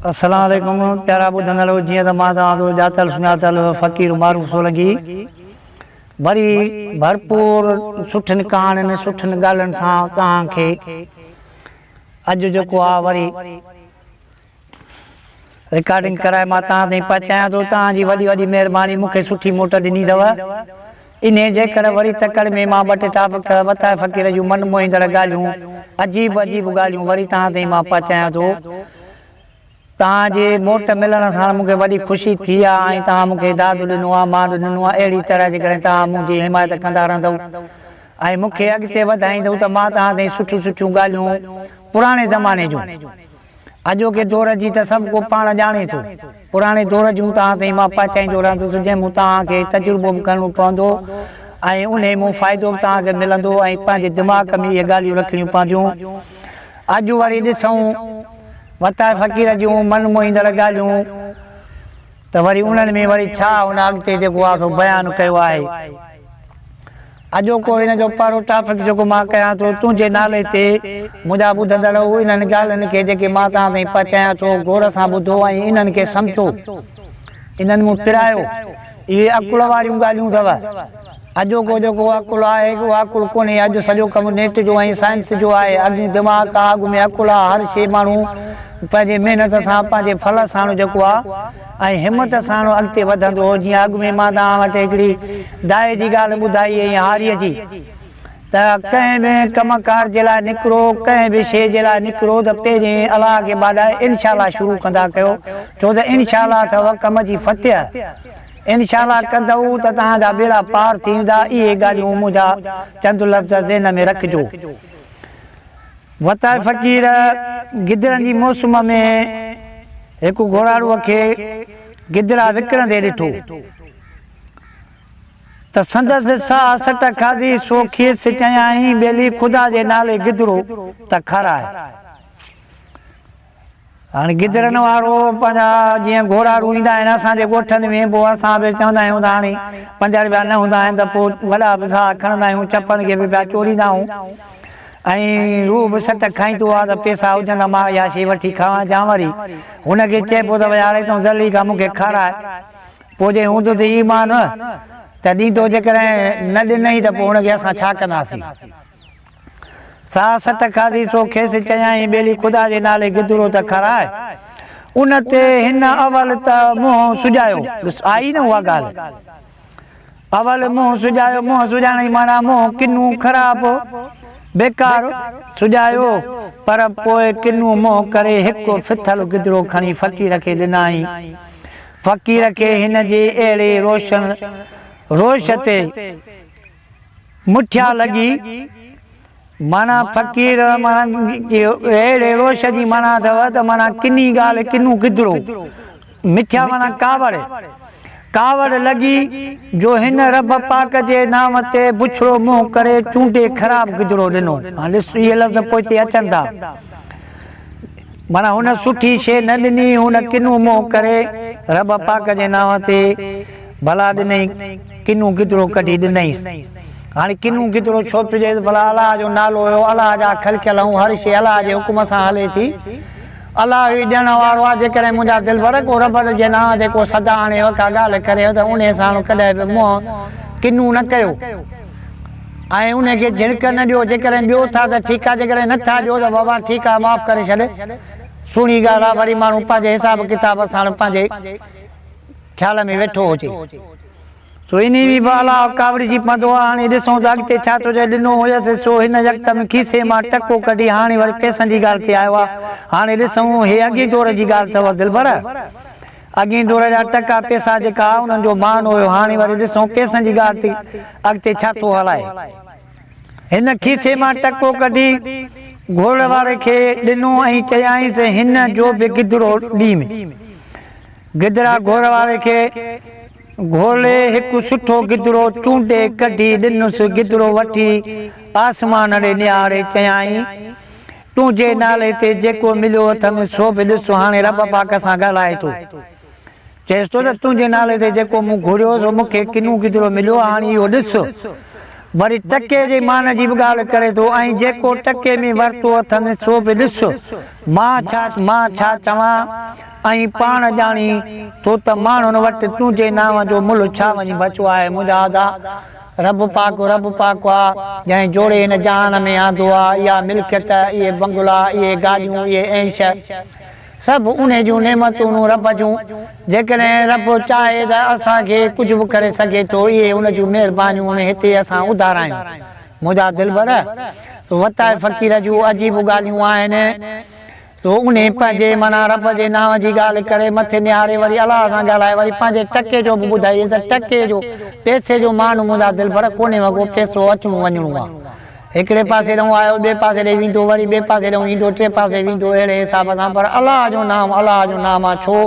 السلام عليڪم پيارا ٻڌندڙو جيئن ته مان توهان جو ڄاتل سڃاتل فقير معروف سولنگي وري ڀرپور سٺين ڪهاڻين سٺين ڳالهين سان توهان کي اڄ جيڪو آ وري رڪارڊنگ ڪرائي مان توهان تائين پهچايان ٿو توهان جي وڏي وڏي مهرباني مون کي سٺي موٽ ڏني اٿو انهي جي ڪري وري تڪڙ ۾ مان ٻه ٽي ٽاپڪ وتائي فقير جون من موهيندڙ ڳالهيون عجيب عجيب ڳالهيون وري توهان تائين مان پهچايان ٿو توهان جي موٽ ملڻ سان مون کي وڏي خوشي ٿي آ ۽ توهان مون کي داد ڏنو آ مان ڏنو آ اهڙي طرح جيڪڏهن توهان منهنجي حمايت ڪندا رهندؤ ۽ مون کي اڳتي وڌائيندؤ ته مان توهان تائين سٺيون سٺيون ڳالهيون پراڻي زماني جون اڄوڪي دور جي ته سڀ ڪو پاڻ ڄاڻي ٿو. پراڻي دور جون توهان تائين مان پهچائيندو رهندس جنهن مون توهان کي تجربو به ڪرڻو پوندو ۽ انهي مون فائدو به توهان کي ملندو ۽ پنهنجي دماغ ۾ اهي ڳالهيون رکڻيون پونديون. اڄ وري ڏسون وتائي فقير جون من موهيندڙ ڳالهيون ته وري انهن ۾ وري ڇا هن اڳتي جيڪو آهي سو بيان ڪيو آهي. اڄوڪو هن جو پهريون ٽاپڪ جيڪو مان ڪيان ٿو تنهنجي نالي تي منهنجا ٻڌندڙؤ انهن ڳالهين کي جيڪي مان توهان تائين پهچايان ٿو غور سان ٻڌو ۽ انهن کي سمجهو انهن مون پرايو اهي عقل واريون ڳالهيون اٿو اڄوڪو جيڪو عقل آهي اهو عقل ڪونهي اڄ سڄو ڪم نيٽ جو ۽ سائنس جو آهي اڳيون دماغ آ اڳ ۾ عقل آ هر شيء ماڻهو پنهنجي محنت سان پنهنجي ڦل ساڻ جيڪو آ ۽ همت ساڻ اڳتي وڌندو هو، جيئن اڳ ۾ مان توهان وٽ هڪڙي دائي جي ڳالهه ٻڌائي ۽ هاريء جي، ته ڪنهن به ڪم ڪار جي لاء نڪرو، ڪنهن به شيء جي لاء نڪرو ته پهرين الله کي ٻاڏائي انشاء الله شروع ڪندا ڪيو، ڇو ته انشاء الله اٿو ڪم جي فتح، انشاء الله ڪندؤ ته توهان جا ٻيڙا پار ٿي ويندا، اهي ڳالهيون منهنجا چند لفظ ذهن ۾ رکجو. وتائي فقير گدڙن جي موسم ۾ هڪ گهوڙاڙوء کي گدڙا وڪڻندي ڏٺو ته سندس ساهه سٽ کاڌي، سو کيس چيائين، ٻيلي خدا جي نالي گدڙو ته کاراء. هاڻي گدرن وارو پنهنجا جيئن گهوڙاڙو ايندا آهن اسان جي ڳوٺن ۾ پوء اسان به چوندا آهيون ته هاڻي پنج رپيا نه هوندا آهن ته پوء وڏا به ساهه کڻندا آهيون چپن کي به پيا چوريندا آهيون ۽ روح به سٽ کائيندو آهي ته پيسا هجن ته مان اها شيء وٺي کاوان جان وري هن کي چئبو ته ڀئي هاڻي تون ذلي کان مون کي کاراء پوء جي هوندو ته ايمان ته ڏيندو جيڪڏهن نه ڏنئي ته پوء هن کي اسان ڇا ڪنداسين. سا سٽ کاڌي سو کيس چيائين ٻيلي خدا جي نالي گدرو ته کاراء. ان تي هن اول ته منهن سڄايو. ڏس آئي نه اها ڳالهه. اول منهن سڄايو، منهن سڄائڻ جي معنيٰ منهن ڪنو خراب، بيڪار، سڄايو، پر پوء ڪنو منهن ڪري هڪ ڦٿل گدرو کڻي فقير کي ڏنائين. فقير کي هن جي اهڙي روشن روش تي. مٺيا لڳي، معنيٰ فقير معنيٰ اهڙي روش جي معنيٰ اٿو ته معنيٰ ڪني ڳالهه ڪنو گدرو، مٺيا معنيٰ ڪاوڙ، ڪاوڙ لڳي جو هن رب پاڪ جي نانء تي بڇڙو منهن ڪري چونڊي خراب گدرو ڏنو. هاڻ ڏس اهي لفظ پوئتي اچن ٿا. معنيٰ هن سٺي شيء نه ڏني، هن ڪنو منهن ڪري رب پاڪ جي نانء تي ڀلا ڏنئي، ڪنو گدرو ڪڍي ڏنئيس. هاڻي ڪنو گدرو ڇو پجيس؟ ڀلا الله جو نالو هيو، الله جا خلقيل هون، هر شيء الله جي حڪم سان هلي ٿي. الله ئي ڏيڻ وارو آهي، جيڪڏهن منهنجا دلبر ڪو رب جي نانء تي ڪو صدا آڻيو، ڪا ڳالهه ڪريو ته انهيء ساڻ ڪڏهن به منهن ڪنو نه ڪيو. ۽ انهي کي جهڻڪ نه ڏيو، جيڪڏهن ڏيو ٿا ته ٺيڪ آهي، جيڪڏهن نه ٿا ڏيو ته بابا ٺيڪ آهي معاف ڪري ڇڏ، سهڻي ڳالهه آهي، وري ماڻهو پنهنجي حساب ڪتاب ساڻ پنهنجي خيال ۾ ويٺو هجي. سو انهي ۾ به الله ڪاوڙجي پوندو آهي، هاڻي ڏسون ته اڳتي ڇا ٿو چئي، ڏنو هيس سو هن يڪدم کيسي مان ٽڪو ڪڍي هاڻي وري پئسن جي ڳالهه تي آيو آهي، هاڻي ڏسون هي اڳئين دور جي ڳالهه اٿو دلبر! اڳئين دور جا ٽڪا پئسا جيڪا ها انهن جو مان هيو هاڻي وري ڏسون پئسن جي ڳالهه تي اڳتي ڇا ٿو هلائي. هن کيسي مان ٽڪو ڪڍي گهوڙ واري کي ڏنو ۽ چيائينس هن جو به گدرو ڏيم. گدرا گهوڙ واري کي گهولي هڪ سٺو گدرو چونڊي ڪڍي ڏنس گدرو وٺي آسمان ڏي نهاري چيائين. تنهنجي نالي تي جيڪو مليو اٿم سو به ڏس هاڻي رب پاڪ سان ڳالهائي ٿو. چئيس ٿو ته تنهنجي نالي تي جيڪو مون گهريو سو مون کي ڪنو گدرو مليو هاڻي اهو ڏس. وري ٽڪي جي مان جي به ڳالهه ڪري ٿو ۽ جيڪو ٽڪي ۾ ورتو اٿم سو به ڏس. مان ڇا مان ڇا چوان ۽ پاڻ ڄاڻين ٿو ته ماڻهن وٽ تنهنجي نانء جو ملهه ڇا وڃي بچيو آهي. منهنجا ادا! رب پاڪ رب پاڪ آ، جنهن جوڙي هن جهان ۾ آندو آ، اها ملڪيت، اهي بنگلا، اهي گاڏيون، اهي عيش، سڀ انهي جون نعمتون رب جون، جيڪڏهن رب چاهي ته اسان کي ڪجهه به ڪري سگهي ٿو، اهي ان جون مهربانيون هتي اسان اڌار آهيون. منهنجا دلبر! سو وتائي فقير جون عجيب ڳالهيون آهن. سو انهي پنهنجي معنيٰ رب جي نانء جي ڳالهه ڪري مٿي نهاري وري الله سان ڳالهائي وري پنهنجي ٽڪي جو به ٻڌائيس ته ٽڪي جو پئسي جو مان منهنجا دلبر ڪونهي وڳو پئسو اچڻو وڃڻو آ. هڪڙي پاسي ڏانهن آيو ٻئي پاسي ڏي ويندو وري ٻئي پاسي ڏانهن ايندو ٽئين پاسي ويندو اهڙي حساب سان پر الله جو نام الله جو نام آ ڇو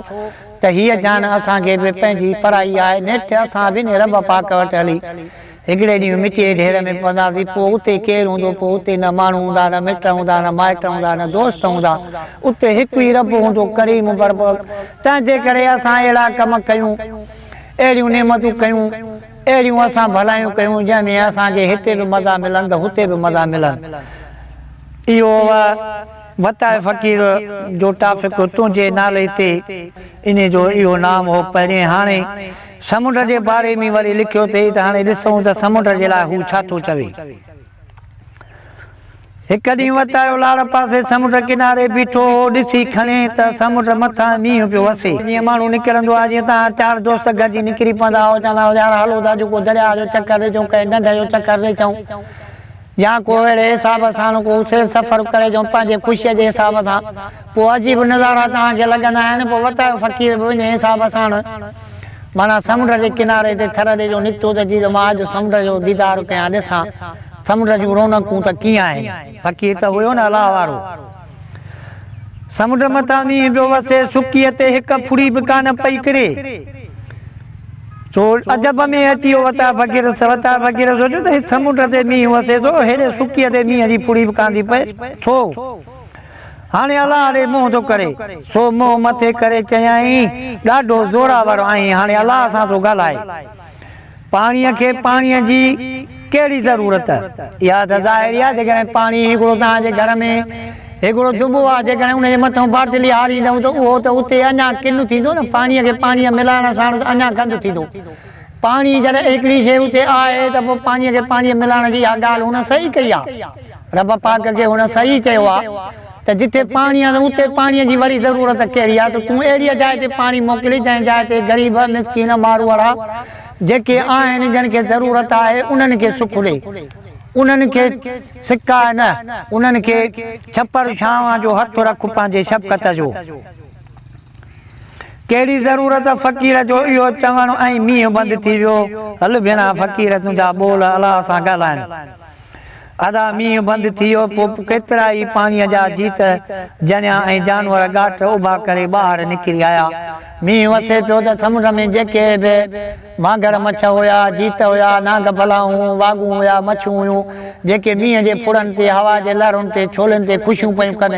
ته هيء جان اسان کي به پنهنجي پرائي آهي نيٺ اسان به انهي رب پاڪ وٽ هلي هڪڙي ڏينهن مٽيء جي ڍير ۾ پونداسين پوء اتي ڪير هوندو پوء اتي نه ماڻهو هوندا نه مٽ هوندا نه مائٽ هوندا نه دوست هوندا اتي هڪ ئي رب هوندو ڪريم بربخت تنهن جي ڪري اسان اهڙا ڪم ڪيون اهڙيون نعمتون ڪيون اهڙيون اسان ڀلايون ڪيون جنهن ۾ اسان کي هتي به مزا ملن ته هتي به مزا ملن. اهو وتائي فقير جو ٽافڪ تنهنجي نالي تي انهي جو اهو نام هو پهرين هاڻي سمنڊ جي باري ۾ وري لکيو اٿئي ته هاڻي ڏسون ته سمنڊ جي لاء هو ڇا ٿو چوي. هڪ ڏينهن وتايو لاڙ پاسي سمنڊ ڪناري بيٺو هو، ڏسي کڻي ته سمنڊ مٿان مينهن پيو وسي. جيئن ماڻهو نڪرندو آهي، جيئن توهان چار دوست گڏجي نڪري پوندا آهيو، چوندا آهيو يار هلو ته اڄ ڪو درياهه جو چڪر ڏئي اچون، ڪنهن ڍنڍ جو چڪر ڏئي اچون يا ڪو اهڙي حساب سان ڪو سير سفر ڪري اچون پنهنجي خوشيء جي حساب سان. پوء عجيب نظارا توهان کي لڳندا آهن، پوء وتايو فقير به انهيء حساب ساڻ معنيٰ سمنڊ جي ڪناري تي ٿر ڏي جو نڪتو ته جي ته مان اڄ سمنڊ جو ديدار ڪيان ڏسان سمنڊ جون رونقون ته ڪيئن آهن. فقير ته هيو نه الله وارو. سمنڊ مٿان مينهن پيو وسي، سڪيء تي هڪ ڦڙي به ڪانه پئي ڪري. سو عجب ۾ اچي ويو وتايو فقير. وتايو فقير سوچيو ته هي سمنڊ تي مينهن وسي ٿو، هيڏي سڪيء تي مينهن جي ڦڙي به ڪانه ٿي پئي، ڇو؟ هاڻي الله ڏي منهن ٿو ڪري. سو منهن مٿي ڪري چيائين، ڏاڍو زوراور آهين، هاڻي الله سان ٿو ڳالهائي. پاڻيء کي پاڻيء جي ڪهڙي ضرورت؟ اها ته ظاهري آهي، جيڪڏهن پاڻي هڪڙو توهان جي گهر ۾ هڪڙو دٻو آهي، جيڪڏهن ان جي مٿئون باٽلي هاريندؤ ته اهو ته اتي اڃا ڪن ٿيندو نه، پاڻيء کي پاڻيء ملائڻ ساڻ ته اڃا گند ٿيندو. پاڻي جڏهن هڪڙي شيء اتي آهي ته پوء پاڻيء کي پاڻيء ملائڻ جي اها ڳالهه هن صحيح ڪئي آهي. رب پاڪ کي هن صحيح چيو آهي ته جتي پاڻي آهي ته اتي پاڻيء جي وري ضرورت ڪهڙي آهي ته تون اهڙيء جاء تي پاڻي موڪلي جنهن جاء تي غريب، مسڪين، ماروئڙا جيڪي آهن جن کي ضرورت آهي انهن کي سک ڏي، انهن کي سڪاء نه، انهن کي ڇپر ڇانو جو هٿ رک پنهنجي شفقت جو. ڪهڙي ضرورت فقير جو اهو چوڻ ۽ مينهن بند ٿي ويو. هل ڀيڻا فقير تنهنجا ٻول الله سان ڳالهائن. ادا مينهن بند ٿي ويو پوء ڪيترا ئي پاڻيء جا جيت جڻيا ۽ جانور ڳاٽ اڀا ڪري ٻاهر نڪري آيا. مينهن وسي پيو ته سمنڊ ۾ جيڪي به مانگر مڇ هيا، جيت هيا، نانگ بلائون هيون، واڳون هيا، مڇيون هيون، جيڪي مينهن جي ڦڙن تي، هوا جي لهرن تي، ڇولين تي خوشيون پيون ڪن.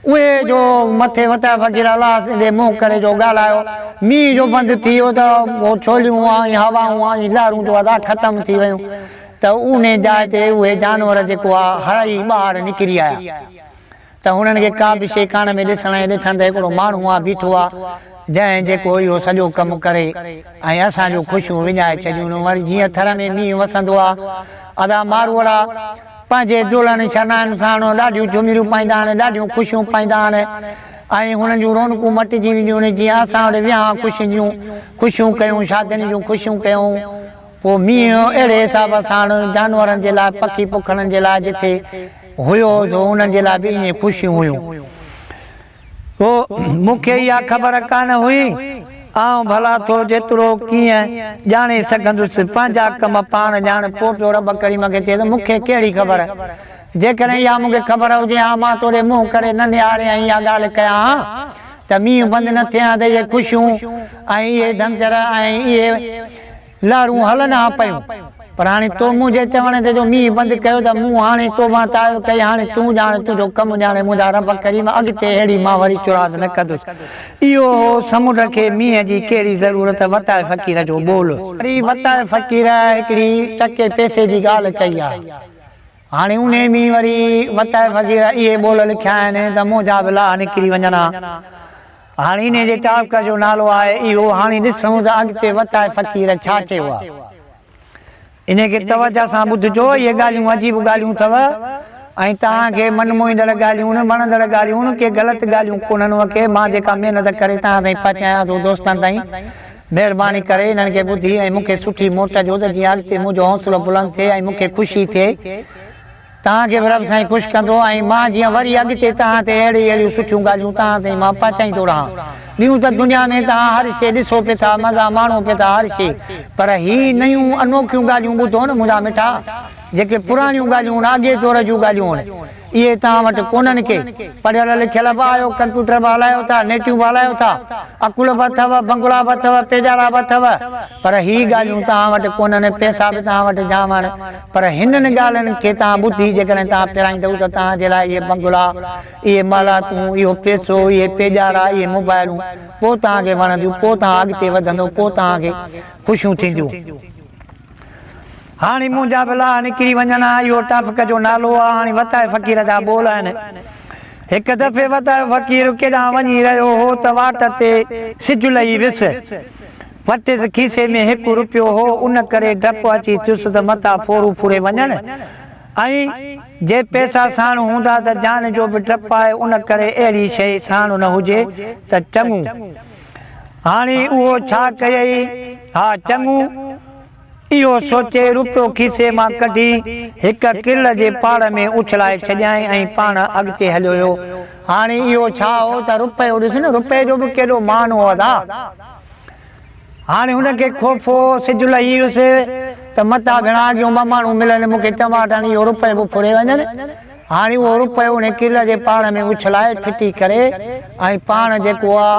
اهي جو مٿي وتايا فقير الله ڏي منهن ڪري جو ڳالهايو، مينهن جو بند ٿي ويو ته پوء ڇوليون ۽ هوائون ۽ لهرون جو ادا ختم ٿي ويون ته انهي جاء تي اهي جانور جيڪو آ هڙئي ٻاهر نڪري آيا ته هنن کي ڪا به شيء ڪانه ۾ ڏسڻ ۽ ڏٺن ته هڪڙو ماڻهو آ بيٺو آ جنهن جيڪو اهو سڄو ڪم ڪري ۽ اسان جون خوشيون وڃائي ڇڏيون وري جيئن ٿر ۾ مينهن وسندو آ ادا ماروئڙا پنهنجي دولهن شرنائن ساڻ ڏاڍيون جهمريون پائيندا آهن، ڏاڍيون خوشيون پائيندا آهن ۽ هنن جون رونقون مٽجي وينديون آهن، جيئن اسان وٽ ويهان خوشين جون خوشيون ڪيون، شادين جون خوشيون ڪيون، پوء مينهن اهڙي حساب ساڻ جانورن جي لاء، پکي پکڻن جي لاء جٿي هيو سو انهن جي لاء به ائين خوشيون هيون. پوء مون کي اها خبر ڪانه هئي. آئون ڀلا ٿو جيترو ڪيئن ڄاڻي سگهندس. پنهنجا ڪم پاڻ ڄاڻ. پوء پيو رب ڪريم کي چئي ته مون کي ڪهڙي خبر. جيڪڏهن اها مون کي خبر هجي ها، مان توڏي منهن ڪري نه نهاري ۽ اها ڳالهه ڪيان ها ته مينهن بند نه ٿئي ها ته اهي خوشيون ۽ اهي ڌمچر ۽ اهي لهرون هلن ها پيون. پر هاڻي تو منهنجي چوڻ تي جو مينهن بند ڪيو ته مون هاڻي تو مان تعارف ڪئي، هاڻي تون ڄاڻ تنهنجو ڪم ڄاڻي منهنجا رب ڪريم اڳتي اهڙي مان وري چرات نه ڪندس. اهو هو سمنڊ کي مينهن جي ڪهڙي ضرورت وتائي فقير جو ٻول. وري وتائي فقير هڪڙي ٽڪي پئسي جي ڳالهه ڪئي آ. هاڻي انهي ۾ وري وتائي فقير اهي ٻول لکيا آهن ته منهنجا به لاهه نڪري وڃن ها. هاڻي انهي جي ٽاپڪ جو نالو آهي اهو. هاڻي ڏسون ته اڳتي وتائي فقير ڇا چيو آهي. انهي کي توجه سان ٻڌجو، اهي ڳالهيون عجيب ڳالهيون اٿو ۽ توهان کي من موهيندڙ ڳالهيون وڻندڙ ڳالهيون ڪي غلط ڳالهيون ڪونهن ڪي مان جيڪا محنت ڪري توهان تائين پهچايان ٿو دوستن تائين مهرباني ڪري انهن کي ٻڌي ۽ مون کي سٺي موٽ ڏيو ته جيئن اڳتي منهنجو حوصلو بلند ٿئي ۽ مون کي خوشي ٿئي. توهان کي به رب سائين خوش ڪندو ۽ مان جيئن وري اڳتي توهان تي اهڙي اهڙيون سٺيون ڳالهيون توهان تائين مان پهچائيندو رهان. ٻيون ته دنيا ۾ توهان هر شيء ڏسو پي ٿا، مزا ماڻو پي ٿا هر شيء پر هي نيون انوکيون ڳالهيون ٻڌو نه منهنجا مٺا، جيڪي پراڻيون ڳالهيون هن اڳي دور جون ڳالهيون هن اهي توهان وٽ ڪونهن ڪي. پڙهيل لکيل به آهيو، ڪمپيوٽر به هلايو ٿا، نيٽيون به هلايو ٿا، عقل به اٿو، بنگلا به اٿو، پيجارا به اٿو، پر هي ڳالهيون توهان وٽ ڪونهن، پئسا به توهان وٽ جام آهن، پر هنن ڳالهين کي توهان ٻڌي جيڪڏهن توهان پرائيندؤ ته توهان جي لاء اهي بنگلا، اهي محلاتون، اهو پئسو، اهي پيڄارا، اهي موبائلون پوء توهان کي وڻنديون، پوء توهان اڳتي وڌندؤ، پوء توهان کي خوشيون ٿينديون. هاڻي منهنجا به لاهه نڪري وڃن ها، اهو ٽافڪ جو نالو آ، هاڻي وتائي فقير جا ٻول آهن. هڪ دفعي وتايو فقير ڪيڏانهن وڃي رهيو هو ته واٽ تي سج لهي ويس. وٽس کيسي ۾ هڪ روپيو هو، ان ڪري ڊپ اچي ٿيس ته متان ڦورو ڦري وڃن ۽ جي پئسا ساڻ هوندا ته جان جو به ڊپ آهي، ان ڪري اهڙي شيء ساڻ نه هجي ته چڱو. هاڻي اهو ڇا ڪيئي؟ ها چڱو! اهو سوچي روپيو کيسي مان ڪڍي هڪ ڪرڙ جي پاڙ ۾ اڇلائي ڇڏيائين ۽ پاڻ اڳتي هليو ويو. هاڻي اهو ڇا هو ته روپيو ڏس نه روپئي جو به ڪيڏو مان هو ادا. هاڻي هن کي خوف هو، سج لهي ويس ته متان ڀيڻا اڳيون ٻه ماڻهو ملن مون کي چماٽ هڻي اهو روپيو به ڦري وڃن. هاڻي اهو روپيو انهي ڪرڙ جي پاڙ ۾ اڇلائي ڦٽي ڪري ۽ پاڻ جيڪو آ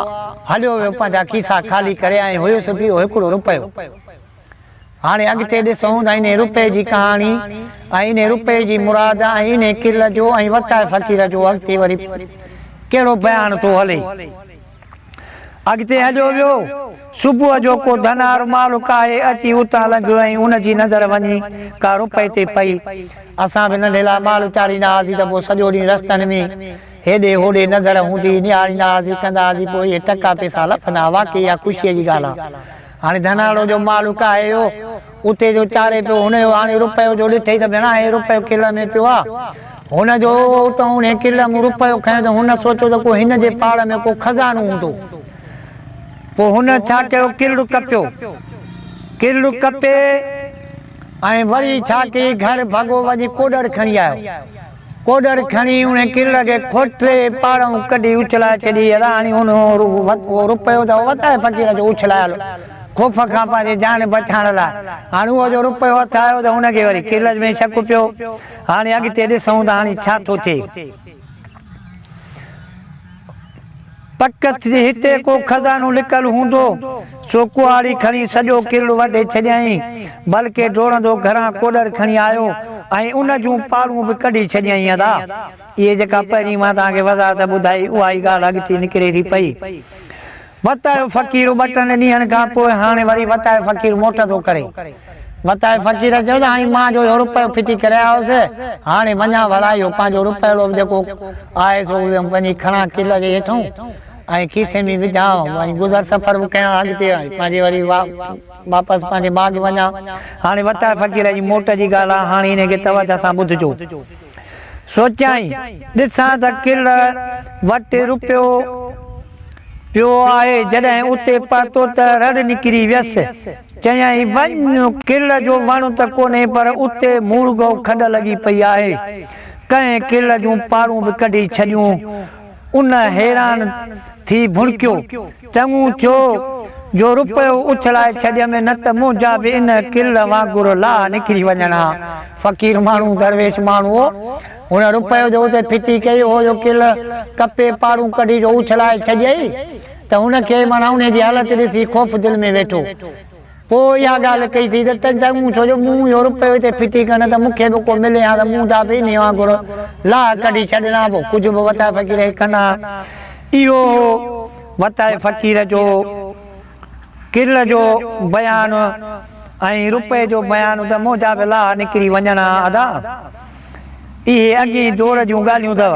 هليو ويو پنهنجا کيسا خالي ڪري ۽ هيس به اهو هڪڙو روپيو. هاڻي اڳتي ڏسون ته انهي روپئي جي ڪهاڻي ۽ انهي روپئي جي مراد ۽ انهي ڪرڙ جو ۽ وتائي فقير جو اڳتي وري ڪهڙو بيان ٿو هلي. اڳتي هليو ويو. صبح جو ڪو ڌنار مال ڪاهي اچي اتان لنگهيو ۽ ان جي نظر وڃي ڪا روپئي تي پئي. اسان به ننڍي لاء مال چاريندا هئاسين ته پوء سڄو ڏينهن رستن ۾ هيڏي هوڏي نظر هوندي نهاريندا هئاسين ڪندا هئاسين پوء اهي ٽڪا پئسا لڀندا هئا. واقعي اها خوشيء جي ڳالهه آهي. هاڻي ڌنارو جو مال ڪاهي ويو. اتي جو چاري پيو هن جو هاڻي روپيو جو ڏٺئي ته ڀيڻا هي روپيو ڪرڙ ۾ پيو آ. هن جو اتان انهي ڪرڙ مون روپيو کنيو ته هن سوچيو ته ڪو هن جي پاڙ ۾ ڪو خزانو هوندو. پوء هن ڇا ڪيو ڪرڙ ڪپيو. ڪرڙ ڪپي ۽ وري ڇا ڪيئي گهر ڀڳو وڃي ڪوڏر کڻي آيو. ڪوڏر کڻي انهي ڪرڙ کي کوٽي پاڙئون ڪڍي اڇلائي ڇڏي. راڻي هن اهو روپيو ته وتائي فقير جو اڇلايل خوف کان پنهنجي جان بچائڻ لاء. هاڻي اهو جو روپيو هٿ آيو ته هن کي وري ڪرڙ ۾ شڪ پيو. هاڻي اڳتي ڏسون ته هاڻي ڇا ٿو ٿئي. پڪ ٿي هتي ڪو خزانو لڪل هوندو، سو ڪهاڙي کڻي سڄو ڪرڙ وڍي ڇڏيائين، بلڪه ڊوڙندو گهران ڪوڏر کڻي آيو ۽ ان جون پاڙون به ڪڍي ڇڏيائين. ادا! اهي جيڪا پهرين مان توهان کي وضاحت ٻڌائي، اها ئي ڳالهه اڳتي نڪري ٿي پئي. وتايو فقير ٻه ٽن ڏينهن کان پوء هاڻي وري وتايو فقير موٽ ٿو ڪري. وتايو فقير چيو ته هاڻي مان جو اهو روپيو ڦٽي ڪري آيو هوس، هاڻي وڃان ڀلا اهو پنهنجو روپيڙو به جيڪو آهي سو وڃي کڻان ڪل جي هيٺئون ۽ کيسي ۾ وجهان ۽ گذر سفر به ڪيان اڳتي پنهنجي وري واپس پنهنجي ماڳ وڃان. هاڻي وتايو فقير جي موٽ جي ڳالهه آهي، هاڻي انهي کي توجه سان ٻڌجو. سوچيائين، ڏسان ته ڪرڙ وٽ روپيو پيو آهي. جڏهن اتي پهتو ته رڙ نڪري ويس. چيائين، وڃ، ڪرڙ جو وڻ ته ڪونهي پر اتي مورڳو کڏ لڳي پئي آهي. ڪنهن ڪرڙ جون پاڙون به ڪڍي ڇڏيون. ان حيران ٿي ڀڻڪيو، چڱو ٿيو جو روپيو اڇلائي ڇڏيم نه ته منهنجا به ان ڪرڙ وانگر لاهه نڪري وڃن ها. فقير ماڻهو درويش ماڻهو هو. هن روپيو جو اتي ڦٽي ڪئي، هو جو ڪرڙ ڪپي پاڙون ڪڍي جو اڇلائي ڇڏيائين ته هن کي معنيٰ انهي جي حالت ڏسي خوف دل ۾ ويٺو. پوء اها ڳالهه ڪئي ٿي ته چڱو ڇو جو مون اهو رپيو هتي ڦٽي ڪرڻ ته مون کي به ڪو ملي ها ته مون ته به انهيء وانگر لاهه ڪڍي ڇڏڻ ها پوء ڪجهه به وتائي فقير کي ڪن ها. اهو هو وتائي فقير جو ڪرڙ جو بيان ۽ رپئي جو بيان ته منهنجا به لاهه نڪري وڃن ها ادا. اهي اڳئين دور جون ڳالهيون اٿو.